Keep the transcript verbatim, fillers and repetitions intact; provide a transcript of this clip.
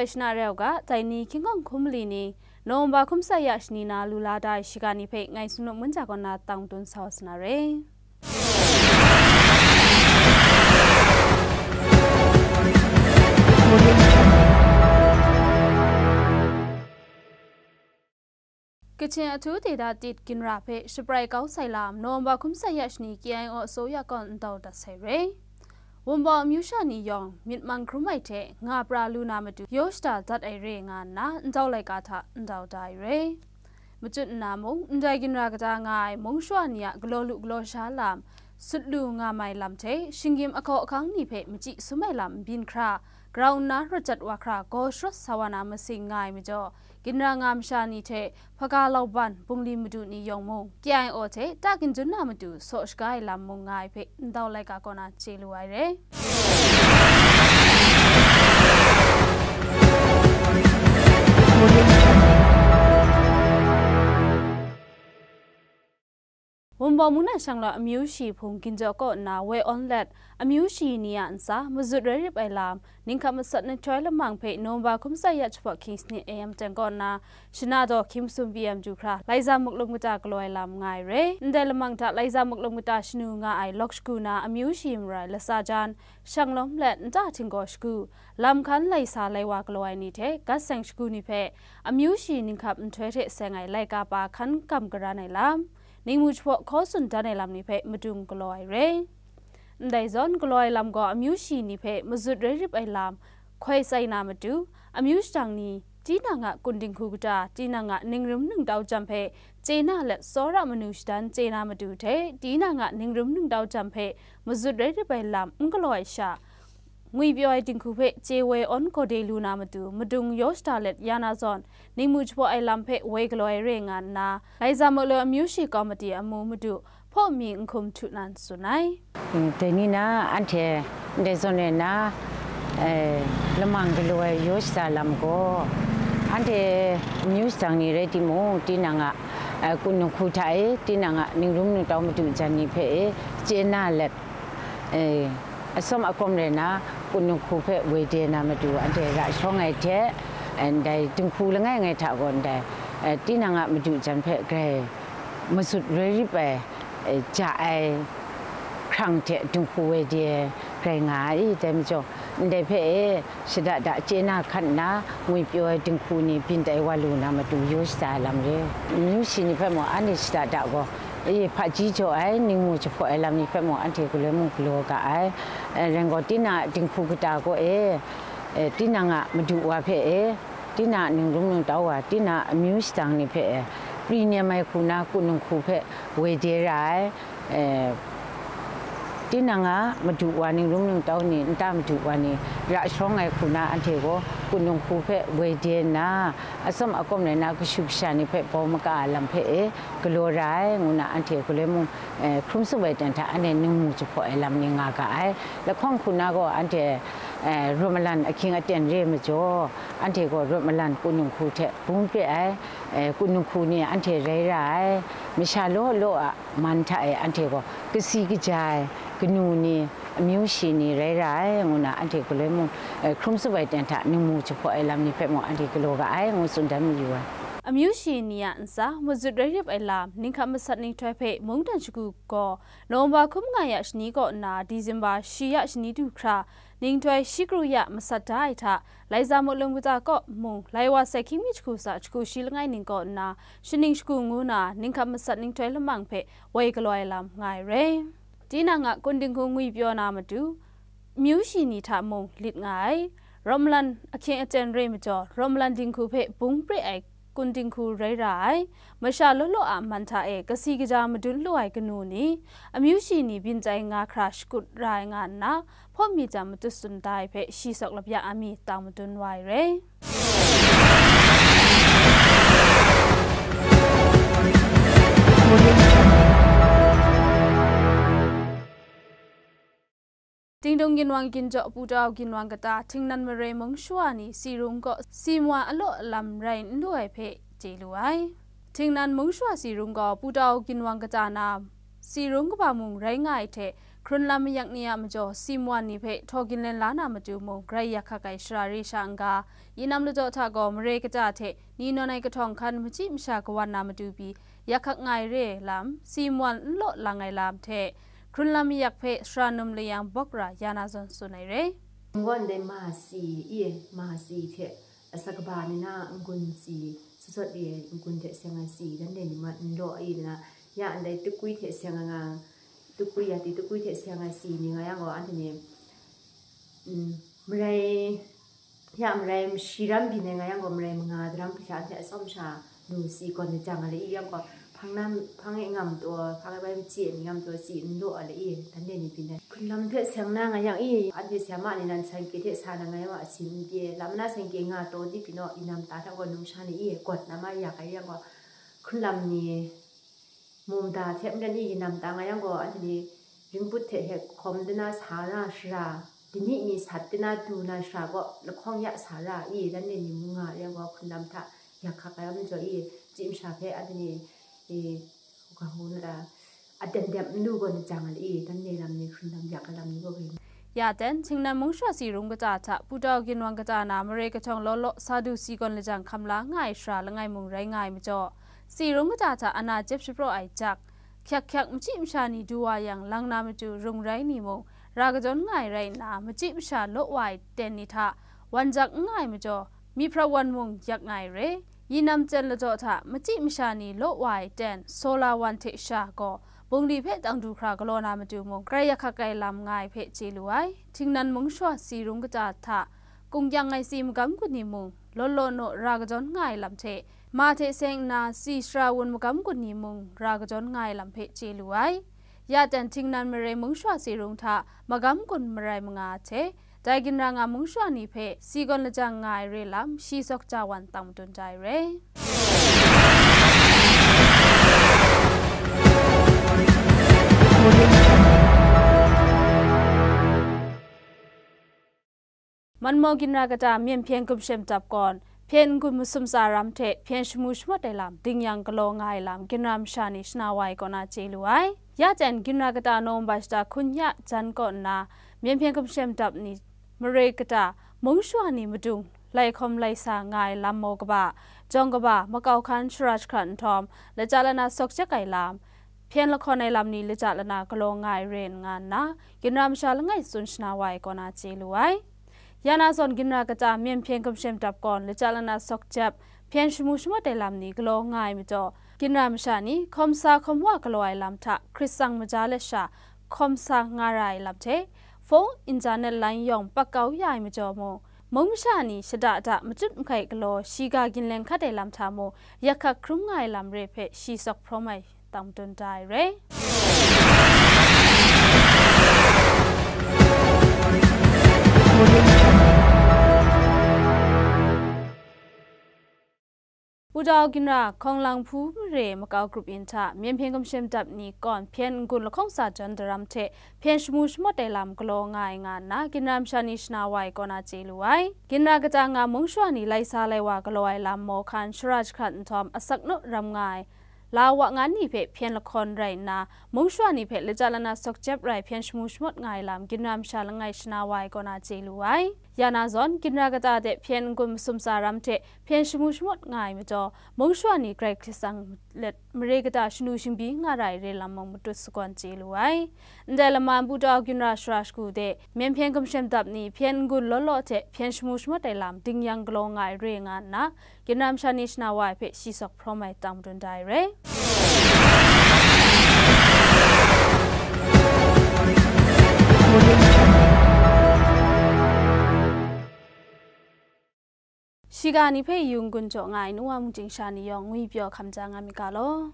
Shana rau ga, dai ni hkying hkawng hkum mali ni, November hkum tsawt ya shani na lu la da ai shiga ni hpe ngai Sumnung Munja kaw na tang dun sa wa sa na re. Kachin Ahtu Data Tit ginra hpe shabrai kau sai lam, November hkum tsawt ya shani K I O a tsaw ya kaw ntau dat sai re. Wunpawng amyu sha ni yawng myit mang hkrum ai hte nga pra lu na matu yaw shada dat ai re nga nna ntau laika hta ntau da ai re. Machut nna mung, ndai ginra kata nga ai mung shawa ni a galaw lu galaw sha lam, sut lu nga mai lam hte, shinggyim ahkaw ahkang ni hpe machyi sum ai lam nbyin hkra, grau nna rawt jat wa hkra gaw sharawt sa wa na masing nga ai majaw, ginra nga masha ni hte hpaga lauban bungli madu ni yawng mung, K I O hte ta ginjun na matu saw shaga ai lam mung nga ai hpe ntau laika kaw na chye lu ai re. Wunpawng mung na shanglawt amyu shi hpung ginjaw kaw nna woi awn let, amyu shi ni a ntsa mazut rai rip ai lam, ninghkap matsat nhtoi lamang hpe November hkum tsawt ya jahpawt hkying sanit A M teng kaw nna, Shana daw hkying masum B M du hkra, Laiza Muklum kata galaw ai lam nga ai re. Ndai lamang hta Laiza Muklum kata shanu nga ai lawk shagu na amyu shi marai latsa jan, shanglawm let nta htinggaw shagu, lam hkan laisa lai wa galaw ai ni hte gat seng shagu ni hpe, amyu shi ninghkap nhtoi hte seng ai laika pa hkan kam karan ai lam, ningmu jahpaw hkaw tsun dan ai lam ni hpe madung galaw ai re. Ndai zawn, galaw ai lam gaw amyu shi ni hpe mazut rai rip ai lam hkoi tsai na matu, amyu shadang ni, tinang a kun dinghku kata, tinang a ningrum ningtau jam hpe chye na let, tsawra manu shadan chye na matu hte, tinang a ningrum ningtau jam hpe mazut rai rip ai lam n galaw ai sha, ngwipyaw ai dinghku hpe chye woi awn gawde lu na matu, madung yaw shada let ya na zawn, ningmu jahpaw ai lam hpe woi galaw ai re nga nna, Laiza Muklum amyu shi kawmati amu madu, hpaw mi n hkum htu nan tsun ai. Mm, dai ni na anhte ndai zawn e na, eh, lamang galaw ai yaw shada lam gaw, anhte amyu shadang ni rai timung, tinang a, eh, kun dinghku hta e, tinang a ningrum ningtau madu jan ni hpe e, chye na let, eh, atsawm akawm rai na, kun dinghku hpe woi de na matu, anhte ra shawng ai hte, eh, ndai dinghku langai ngai hta gaw ndai, eh, tinang a madu jan hpe grai mazut rai rip ai, eh, ja ai hkrang hte dinghku woi de grai nga ai. Dai majaw, ndai hpe e shada da chye na hkan nna, ngwipyaw ai dinghku ni byin tai wa lu na matu yaw shada ai lam re. Amyu shi ni hpe mung anhte shada da gaw, e, hpaji jaw ai, ningmu jahpaw ai lam ni hpe mung anhte galoi mung galaw ga ai. Eh, rai gaw, tinang a dinghku kata gaw e, eh, tinang a madu wa hpe e, tinang a ningrum ningtau wa, tinang a amyu shadang ni hpe e, pri nem ai hku na kun dinghku hpe woi de ra ai, eh, tinang a madu wa ningrum ningtau ni, nta madu wa ni, ra shawng ai hku na anhte gaw kun dinghku hpe woi de nna, atsawm akawm rai na kashu kasha ni hpe bau maga ai lam hpe e galaw ra ai, ngu na anhte galoi mung, eh, hkrum tsup ai ten hta anhte ningmu jahpaw ai lam ni nga ga ai. Lahkawng hku na gaw anhte, eh, rawt malan ahkying aten re majaw, anhte gaw rawt malan kun dinghku hte bung pre ai, eh, kun dinghku ni anhte rai ra ai, masha law law a man hta e anhte gaw kasi kaja ai kanu ni, amyu shi ni rai ra ai, ngu na anhte galoi mung, eh, hkrum tsup ai ten hta ningmu jahpaw ai lam ni hpe mung anhte galaw ga ai, ngu tsun dan mayu ai. Amyu shi ni a ntsa mazut rai rip ai lam, ninghkap masat ninghtoi hpe mungdan shagu gaw, November hkum nga ya shani kaw nna December shi ya shani du hkra, ninghtoi shi kru ya masat da ai hta, Laiza Muklum kata kaw mung, lai wa sai hkying mi jahku sa jahku shi langai ning kaw nna, shaning shagu ngu na, ninghkap masat ninghtoi lamang hpe woi galaw ai lam nga ai re. Tinang a kun dinghku ngwipyaw na matu, amyu shi ni hta mung lit nga ai. Rawt malan ahkying aten re majaw, rawt malan dinghku hpe bung pre ai kun dinghku rai ra ai. Masha law law a man hta e kasi kaja madun lu ai kanu ni, amyu shi ni byin tai nga hkra shakut ra ai nga nna, hpawt mi jam matut tsun da ai hpe shi sawk lapya a mi tang madun wa ai re. Dingdung ginwang ginjaw Putau ginwang kata Htingnan mare mung shawa ni Sirung kaw si mawa alaw alam rai n lu ai hpe chye lu ai. Htingnan mung shawa Sirung gaw Putau ginwang kata na Sirung kaba mung rai nga ai hte, Hkrun lam mayak ni a majaw, si mwan ni hpe htaw ginlen la na matu mung, grai yak hkak ai shara re sha n-ga, yinam ladaw hta gaw mare kata hte ni nawn ai kahtawng hkan machyi masha kawan na matu pyi, yak hkak nga ai re ai lam, si mwan n law lang ai lam hte, hkrun lam mayak hpe sara num layang bawk ra ya na zawn tsun ai re. Ngon dai ma si i, ma si hte, asa kaba ni na n-gun si, sasawt re ai n-gun hte seng ai si, dan dai ni ma n law i, na, ya ndai tukwi hte seng ai nga, tukwi ya ti tukwi hte seng ai si ni nga yang gaw, anhte ni, mm, marai, ya marai shi ram byin ai nga yang gaw, marai manga daram hpe sha anhte atsawm sha lu si gawn ni jang a le i yang gaw, hpang na, hpang e ngam taw, hpang e bai machyi ai mi ngam taw si n law a le i, dan de ni byin ai. Hkrun lam hte seng na nga yang i, anhte si ama ni nan san ke hte sa na nga yang gaw, asin n pye, lam na san ke nga taw di pyi naw, yinam ta hta gaw num sha ni i, gawt na ma yak ai yang gaw, hkrun lam ni, mum da hte maren i yinam ta nga yang gaw, anhte ni ringput hte hek hkawm de na sa ra shara, dini mi sat de na du na shara gaw lahkawng ya sa ra i, dan de ni mung nga yang gaw, hkrun lam hta yak hkak ai a majaw i, chyi masha hpe anhte ni, i, u ga hu na ra, aten dem n lu gaw ni jang ai i, dan de lam ni hkrun lam yak ai lam ni gaw, Ya ten, Tingnan mung sha si rung kata hta, Putau ginwang kata na mare kahtawng law law sa du si gawn lajang hkam la nga ai shara langai mung rai nga ai majaw, si rung kata hta ana jep shapraw ai jak, hkyak hkyak machyi masha ni du wa yang lang na matu rung rai ni mung, ra kadawn nga ai rai nna, machyi masha law wa ai ten ni hta wan jak n nga ai majaw, myiphra wan mung yak nga ai re. Yinam ten ladaw hta machyi masha ni law wa ai ten, sola wan hte sha gaw, bungli hpe tang du hkra galaw na matu mung, grai yak hkak ai lam nga ai hpe chye lu ai. Tingnan mung sha si rung kata hta, kung kyang ai si magam gun ni mung, law law naw ra kadawn nga ai lam hte, ma hte seng nna si shara wun magam gun ni mung, ra kadawn nga ai lam hpe chye lu ai. Ya ten Tingnan mare mung sha si rung hta, magam gun marai manga hte, dai ginra nga mung sha ni hpe si gawn lajang nga ai re lam, shi sawk ja wan tang madun da ai re. Manmaw ginra kata myen hpyen gumshem dap gawn, hpyen n-gun masum tsa ram hte hpyen shamu shamawt ai lam ding yang galaw nga ai lam, ginra masha ni shana wa ai kaw na chye lu ai. Ya ten, ginra kata Nowemba shata hkun ya jan kaw nna, myen hpyen gumshem dap ni mare kata mung sha ni madung lai hkawm lai sa nga ai lam maw kaba, jawng kaba, makau hkan shara jahkrat nhtawm, lata lana sawk jep ai lam, hpyen lahkawn ai lam ni lata lana galaw nga ai re nga nna, ginra masha langai tsun shana wa ai kaw na chye lu ai. Ya na zawn, ginra kata myen hpyen gumshem dap gawn, lata lana sawk jep, hpyen shamu shamawt ai lam ni galaw nga ai majaw, ginra masha ni hkawm sa hkawm wa galaw ai lam hta hkrit tsang maja let sha hkawm sa nga ra ai lam hte, hpung, internet line yawng pak kau ya ai majaw mung, mung masha ni shada da matut mahkai galaw, shiga ginleng hkat ai lam hta mung, yak hkak hkrum nga ai lam re hpe shi sawk hprawm ai tang madun da ai re. Wudau ginra hkawng lang hpu mare makau grup yin hta, myen hpyen gumshem dap ni kawn hpyen n-gun lahkawng sa jawn daram hte hpyen shamu shamawt ai lam galaw nga ai nga nna, ginra masha ni shana wa ai kaw na chye lu ai. Ginra kata nga mung sha ni lai sa lai wa galaw ai lam maw hkan shara jahkrat nhtawm asak naw ram nga ai, la wa ngan ni hpe hpyen lahkawn rai nna, mung sha ni hpe lata lana sawk jep rai hpyen shamu shamawt nga ai lam, ginra masha langai shana wa ai kaw na chye lu ai. Ya na zawn, ginra kata de hpyen n-gun masum tsa ram hte hpyen shamu shamawt nga ai majaw, mung sha ni grai hkrit tsang let mare kata shanu shingbyi nga ra ai re lam mung matut sagawn chye lu ai. Ndai lama Wudau ginra shara shagu de, myen hpyen gumshem dap ni hpyen n-gun law law hte hpyen shamu shamawt ai lam ding yang galaw nga ai re nga nna, ginra masha ni shana wa ai hpe shi sawk hprawm ai tang madun da ai re. Shiga ni hpe yung gun jaw nga ai nu wa mung ting sha ni yawng ngwi pyaw hkam ja nga myit ga law.